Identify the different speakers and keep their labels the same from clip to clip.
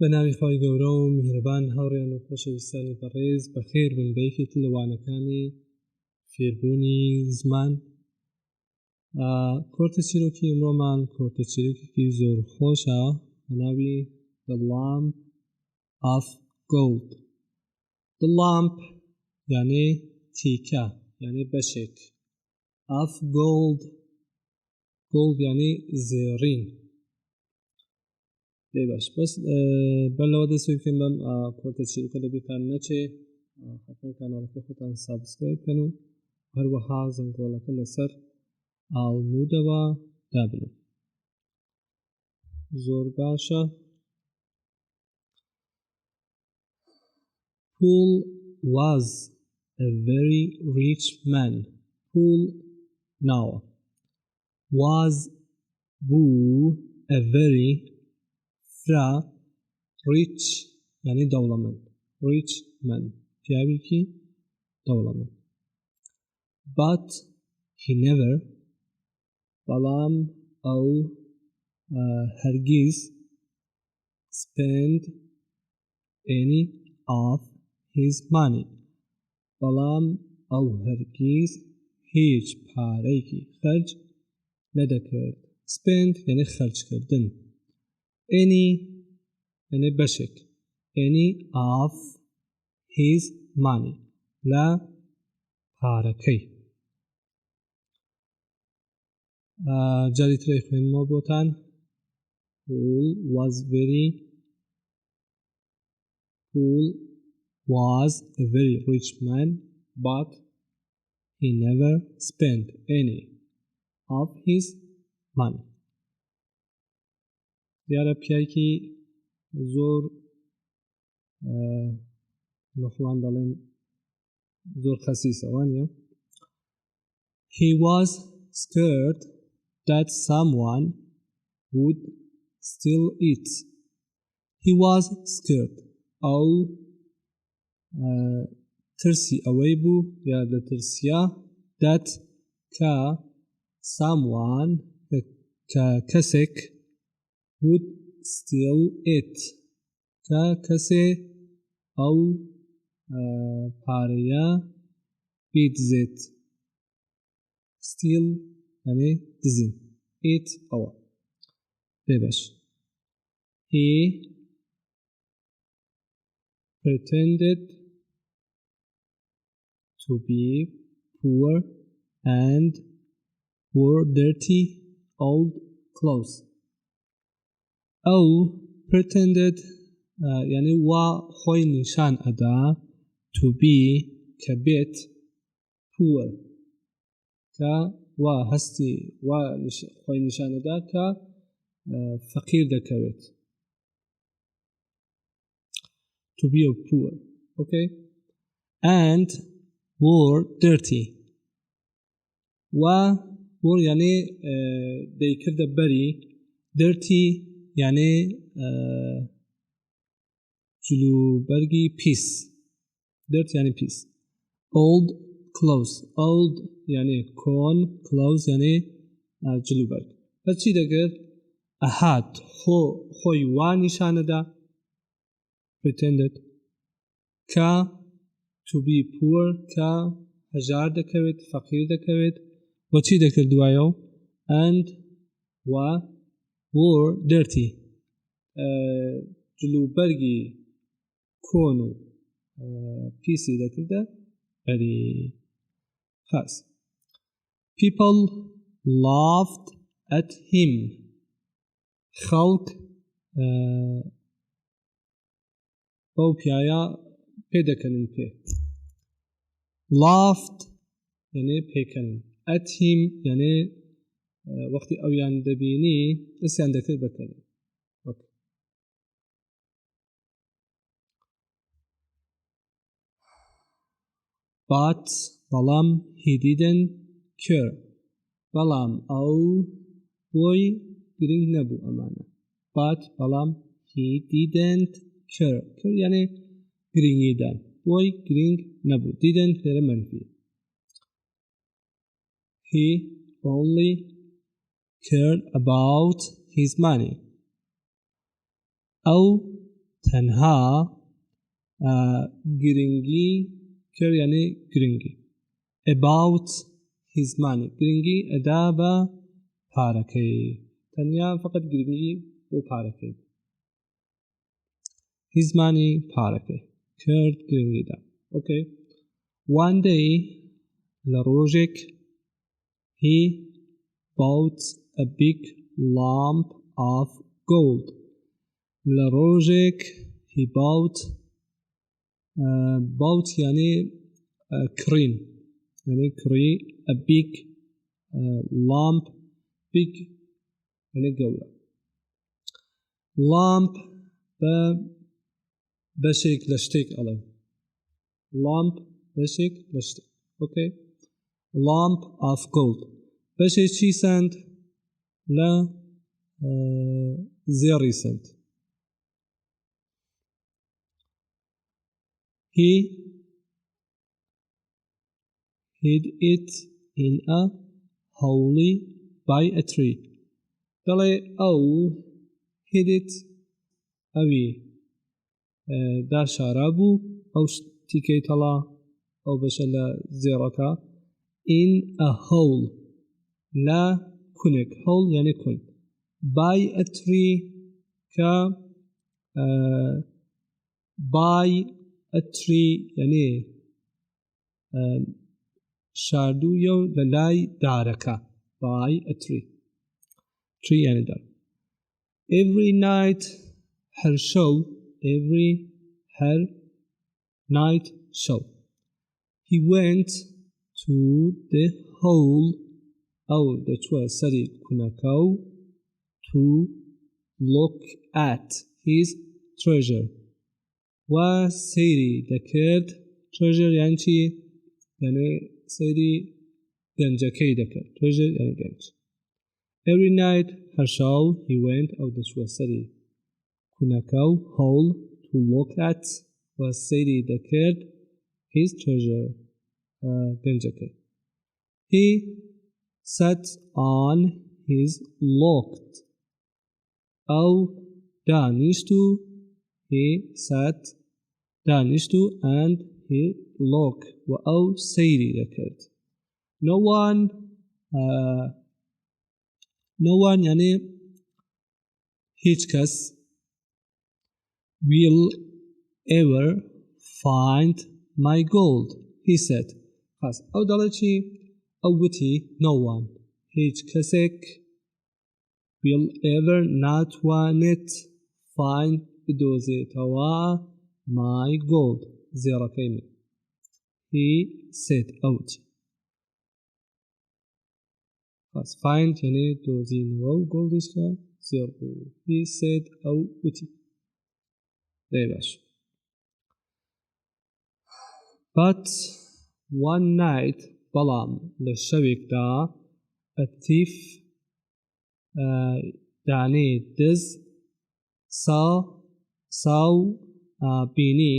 Speaker 1: بە ناوی خوای گەورە و میهرەبان هاوڕێیان و خۆشەویستانی بەڕێز بەخێر بن بە یەکێک لە وانەکانی فێربوونی زمان. کۆرتە چیرۆکی ئەمڕۆمان کۆرتە چیرۆکێکی زۆر خۆشە بە ناوی The Lamp of Gold. The Lamp یانێ تیکە یانێ بەشێک of Gold Gold یانێ زێڕین. دەی باش بەس بەر لەوە دەست پێ بکەین بەم کۆرتە چیرۆکە لەبیرتان نەچێ حتمەن کاناڵەکەی خۆتان subscribe بکەن و هەروەها زەنگۆڵەکە لەسەر ئاڵمودەوە دابنن. زۆر باشە. Paul was a very rich man. Paul ناوە. Was بوو a very فرە rich یعنی دەوڵەمەند rich man پیاوێکی دەوڵەمەند but he never بەڵام ئەو هەرگیز spend any of his money بەڵام ئەو هەرگیز هیچ پارەیەکی خەرج نەدەکرد. Spend یعنی خەرجکردن. Any یعنی بەشێک. Any of his money لە پارەکەی. جاری ترەی خوێنمەوە بۆتان. Paul was very Paul was a very rich man but he never spent any of his money. دیارە پیایکی زۆر لە خۆمان دەڵێن زۆر خەسیسە وانە. He was scared that someone would steal it. He was scared. ئەو ترسی ئەوەی بوو یا دەترسیا that کە someone کە کەسێک would steal it کە کەسێ ئەو پارەیە بیدزێت. Steal یعنی دزین. It ئەوە. بێبەش. He pretended to be poor and wore dirty old clothes. ئەو pretended یعنی وا خۆی نیشان ئەدا to be کە بێت poor کە وا هەستی وا خۆی نیشانەدا کە فەقیر دەکەوێت to be a poor okay and wore dirty و wore یعنی دەیکردە بەری dirty یعنی جلوبەرگی پیس dirty یعنی پیس old clothes old یعنی کۆن clothes یعنی جلوبەرگ بە چی دەکرد ئەهات خۆ خۆی وا نیشانەدا pretended کە to be poor کە هەژار دەکەوێت فەقیر دەکەوێت و چی دەکرد دوایەوە and و wore dirty جلوبەرگی کۆن و پیسی دەکردە بەری خاس. People laughed at him. خەڵک بەو پیایە پێدەکەنن پێ. Laughed یعنی پێکەنن. At him یعنی وەختی ئەویان دەبینی دەستیان دەکرد بەکەنن. But بەڵام he didn't care بەڵام ئەو بۆی گرنگ نەبوو ئەمانە. But بەڵام he didn't care care یعنی گرنگیدان بۆی گرنگ نەبوو. Didn't لێرە منفی. He only cared about his money. ئەو تەنها گرنگی care یعنی گرنگی about his money گرنگی ئەدا بە پارەکەی تەنیا فقط گرنگی بۆ پارەکەی his money پارەکەی کرد گرنگیدا okay one day لە ڕۆژێک he bought a big lump of gold لە ڕۆژێک he bought bought یعنی کڕین یعنی کڕی a big lump big یعنی گەورە lump بە بەشێک لە شتێک ئەڵێن lump بەشێک لە شتێک okay lump of gold بەشێکی سند لە زێڕی سند He hid it in a hole by a tree دەڵێ ئەو hid it ئەوی داشارا بوو ئەو تیکەی تەڵا ئەو بەشە لە زێڕەکە in a hole لە کونێک hole یعنی کون by a tree کە by a tree یعنی شاردوویە و لە لای دارەکە by a tree tree یعنی دار every night هەر شەو every هەر night شەو he went to the hole ئەو دەچووە سەری کونەکە و to look at his treasure و سەیری دەکرد treasure یان چی یعنی سەیری گەنجەکەی دەکرد treasure یعنی گەنج every night هەر شەو he went ئەو دەچووە سەری کونەکە و hole to look at و سەیری دەکرد his treasure گەنجەکەی he sat on his locked ئەو دانیشت و he sat دانیشت و and he look و ئەو سەیری دەکرد no one uh, no one یعنی هیچ کەس will ever find my gold he said خاص ئەو دەڵێ چی ئەو وتی no one هیچ کەسێک will ever ناتوانێت find بدۆزێتەوە my gold زێڕەکەی من he said ئەو وتی خاص find یعنی دۆزینەوە و گۆڵدیش کە زێڕ بوو he said ئەو وتی دەی باش But one night بەڵام لە شەوێکدا a thief دانەی دز saw saw بینی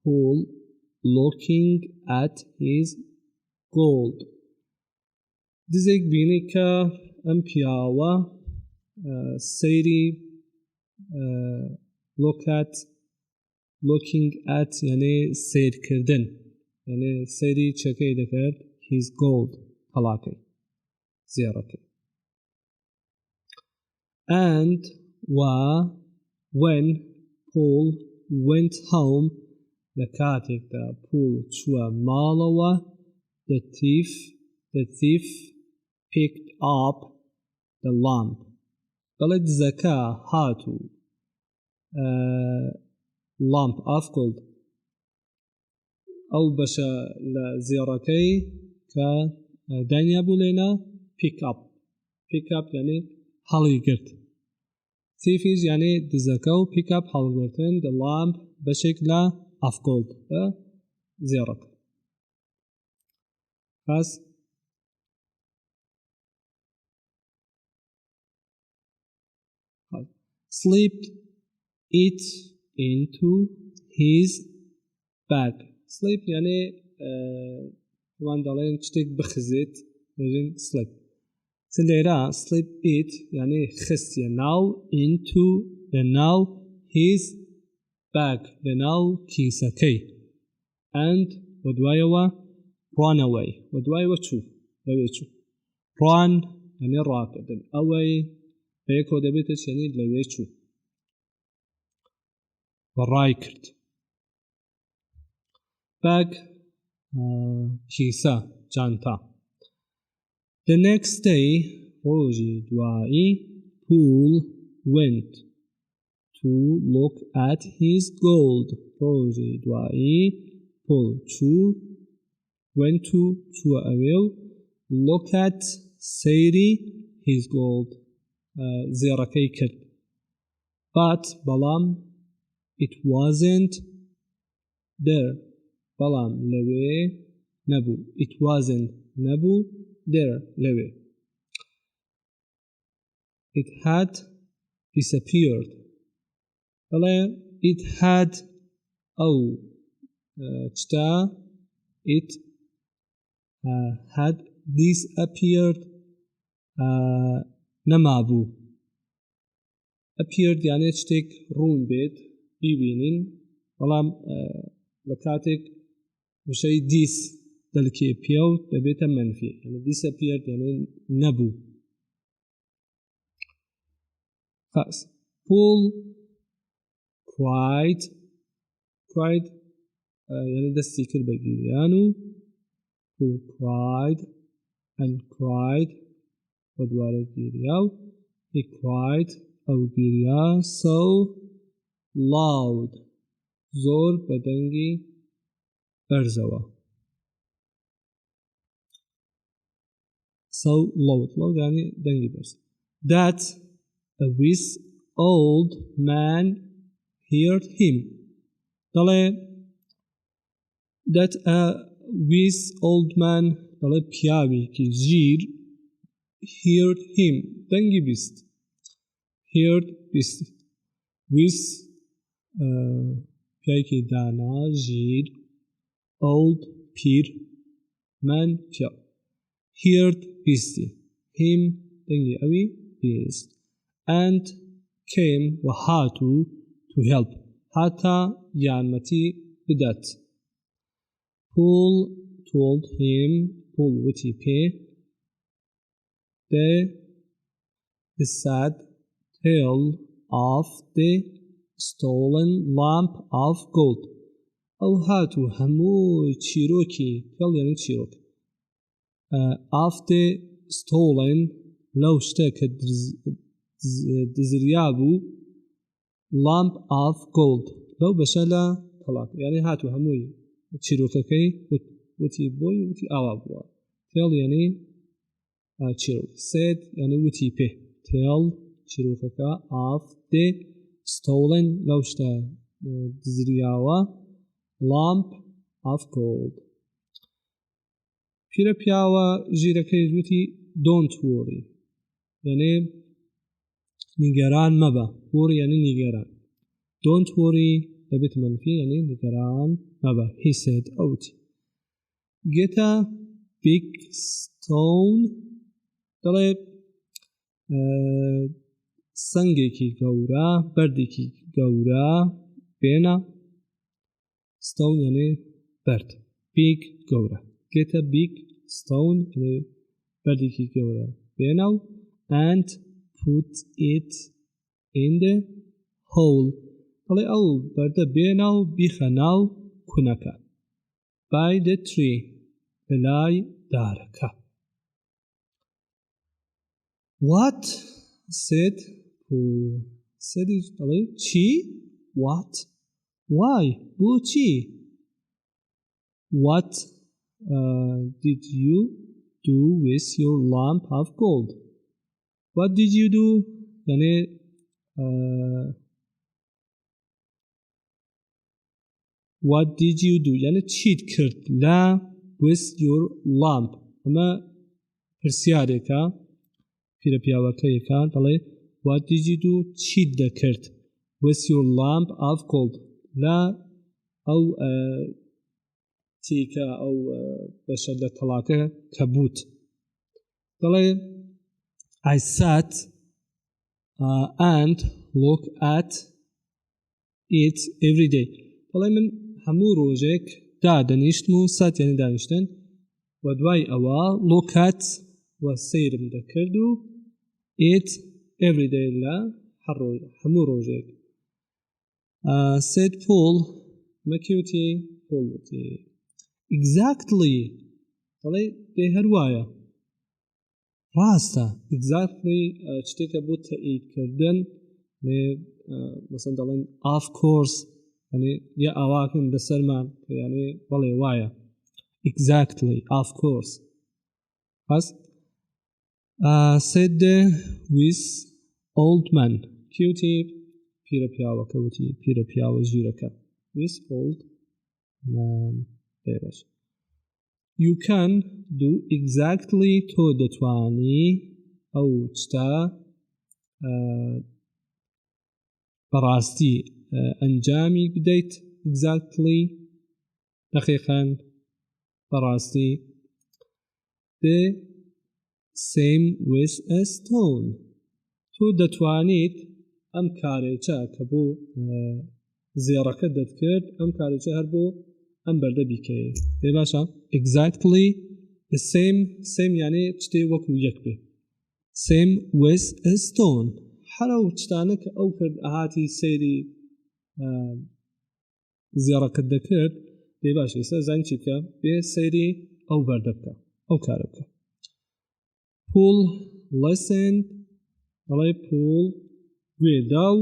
Speaker 1: Paul looking at his gold دزێک بینی کە ئەم پیاوە سەیری look at looking at یعنی سەیرکردن یعنی سەیری چەکەی دەکرد his gold تەڵاکەی زێڕەکەی and و when Paul went home لە کاتێکدا پوڵ چووە ماڵەوە the thief the thief picked up the lamp دەڵێ دزەکە هات و lump of gold ئەو بەشە لە زێڕەکەی کە دانیا بوو لێنا pick up pick up یعنی هەڵی گرت thief یش یعنی دزەکە و pick up هەڵگرتن the lump بەشێک لە of gold بە زێڕەکە پس slipped it into his bag slip یعنی وان دەڵێن شتێک بخزێت دەڵێن slip چ لێرە slip it یعنی خستیە ناو into لە ناو his Bag لە ناو کیسەکەی and وە دوایەوە ran away وە دوایەوە چوو لەوێ چوو run یعنی ڕاکردن ئەوەی بەیەکەوە دەبێتە چێنی لەوێ چوو و ڕای کرد bag کیسە جانتا The next day ڕۆژی دوایی Paul went to look at his gold ڕۆژی دوایی پۆل چوو went to چووە ئەوێ و look at سەیری his gold زێڕەکەی کرد but بەڵام it wasn't there بەڵام لەوێ نەبوو it wasn't نەبوو there لەوێ It had disappeared دەڵێ it had ئەو چتا it had disappeared نەمابوو appeared یانێ شتێک ڕوون بێت بیبینین بەڵام لە کاتێک وشەی dis دەلکێ پێ و دەبێتە مەنفی یعنی disappeared یعنی نەبوو خلاص Paul cried cried یعنی دەستی کرد بە گیریان و Paul cried and cried و دوارە گیریا و he cried ئەو گیریا so loud زۆر بە دەنگی بەرزەوە so loud loud یعنی دەنگی بەرز that a wise old man heard him دەڵێ that a wise old man دەڵێ پیاوێکی ژیر heard him دەنگی بیست heard بیست wise پیاوێکی دانا ژیر old پیر man پیاو heard بیستی him دەنگی ئەوی بیست and came و هات و to help هاتا یارمەتی بدات Paul told him Paul وتی پێ the the sad tale of the stolen lump of gold ئەو هات و هەموو چیرۆکی tale یعنی چیرۆک of the stolen لەو شتە کە دزریا بوو lump of gold لەو بەشە لە تەڵاق یعنی هات و هەمووی چیرۆکەکەی وتی بۆی وتی ئاوا بووە tale یعنی چیرۆک said یعنی وتی پێ tale چیرۆکەکە of the stolen لەو شتە دزریاوە lump of gold پیرە پیاوە ژیرەکەیش وتی don't worry یعنی نیگەران مەبە worry یعنی نیگەران don't worry دەبێت منفی یعنی نیگەران مەبە he said ئەوتی get a big stone دەڵێ سنگێکی گەورە بەردێکی گەورە بێنە stone یعنی بەرد big گەورە get a big stone یعنی بەردێکی گەورە بێنە و and put it in the hole دەڵێ ئەو بەردە بێنە و بیخە ناو کونەکە by the tree لەلای دارەکە What said Paul said دەڵێ چی What Why بۆچی What uh, did you do with your lump of gold What did you do یعنی uh, What did you do یعنی چیت کرد لە with your lamp ئەمە پرسیارێکە پیرە پیاوەکەیەکە دەڵێ What did you do چیت دەکرد with your lamp of gold لە ئەو تیکە ئەو بەشە لە تەڵاکە کە بوت دەڵێ I sat uh, and look at It every day دەڵێ من هەموو ڕۆژێک دادەنیشتم و sat یعنی دانیشتن و دوای ئەوە look at و سەیرم دەکرد و it every day لە هەموو ڕۆژێک. Said Paul مەکی وتی پۆل وتی Exactly دەڵێ دێ هەر وایە ڕاستە Exactly شتێکە بۆ تەئیدکردن مەسەن دەڵێن of course یعنی یا ئاواکەن بەسەرمان کە یعنی بەڵێ وایە Exactly of course پس said the wise old man کێ وتی پیرە پیاوەکە وتی پیرە پیاوە ژیرەکە wise old man لێرەش you can do exactly تۆ دەتوانی ئەو شتە بەڕاستی ئەنجامی بدەیت exactly دقیقا بەڕاستی The same with a stone تۆ دەتوانیت ئەم کارێچە کە بۆ زێڕەکە دەتکرد ئەم کارێچە هەر بۆ ئەم بەردە بیکەی پێ باشە exactly the same same یانێ شتێ وەکو یەک بێ same with a stone هەر ئەو شتانە کە ئەو کرد ئەهاتی سەیری زێڕەکەت دەکرد دەی باش ئێستا زانی چی بکە بێ سەیری ئەو بەردە بکە ئەو کارە بکە پول listened دەڵێ پول گوێ دا و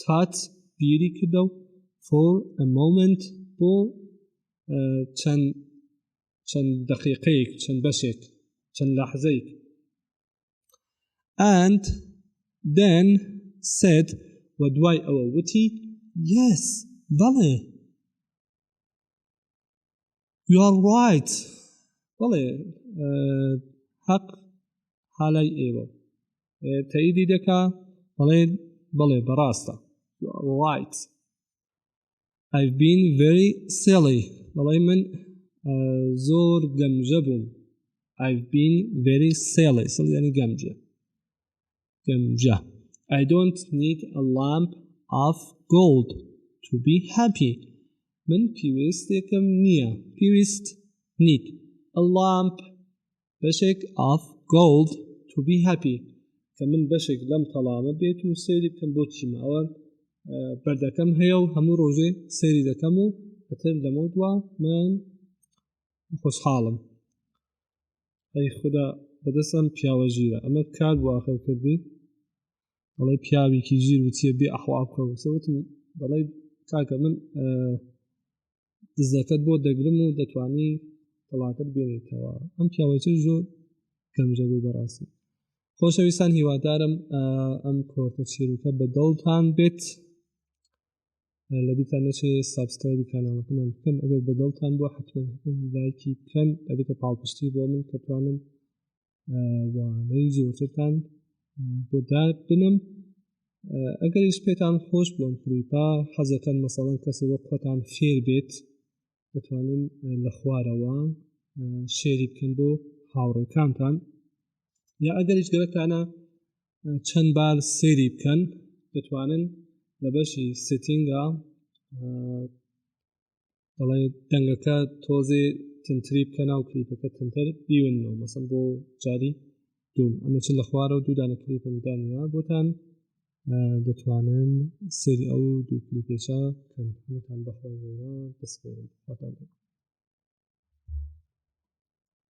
Speaker 1: thought بیری کردە و for a moment بۆ چەند چەند دقیقەیەک چەند بەشێک چەند لەحزەیەک and then said و دوای ئەوە وتی yes بەڵێ you are right بەڵێ حەق حالای ئێوە تەئیدی دەکا بەڵێ بەڵێ بەڕاستە you are right I've been very silly دەڵێ من زۆر گەمژە بووم I've been very silly silly یعنی گەمژە گەمژە I don't need a lump of gold to be happy من پێویستێکم نییە پێویست need a lump بەشێک of gold to be happy کە من بەشێک لەم تەڵامە بێت و سەیری بکەم بۆ چیمە ئەوە بەردەکەم هەیە و هەموو ڕۆژێ سەیری دەکەم و ئەتر لەمە دوا من خۆشحاڵم ئەی خدا بەدەست ئەم پیاوە ژیرە ئەمە کار بۆ ئاخر کردی دەڵێ پیاوێکی ژیر وتیە بێ ئەحوا بکە وتم دەڵێ کاکە من دزەکەت بۆ دەگرم و دەتوانی تەڵاکەت بێنیتەوە ئەم پیاوەچە زۆر گەمژە بوو بەڕاستی خۆشەویستان هیوادارم ئەم کۆرتە چیرۆکە بە دڵتان بێت لەبیرتان نەچێ subscribe ی کاناڵەکەمان بکەن ئەگەر بە دڵتان بووە حتمما لایکی بکەن دەبێتە پاڵپشتی بۆ من کە توانم وانەی زۆرترتان بۆ دابنم ئەگەریش پێتان خۆش بووم کلیپە حەزەکەن مەسەڵەن کەسێ وەک خۆتان فێر بێت دەتوانن لە خوارەوە share ی بکەن بۆ هاوڕێکانتان یا ئەگەریش گەرەکتانە چەند بار سێری بکەن دەتوانن لە بەشی setting ا دەڵێ دەنگەکە تۆزێ تنتری بکە ناو کلیپەکە تنتر بیونەوە مەسەن بۆ جاری دوم ئەمە چ لە خوارەوە دوو دانە کلیپم دانیا بۆتان دەتوانن سری ئەو دوو کلیپێشە کەن هەمووتان بەخوای گەورە بسپێرم خواتان لەگەڵ.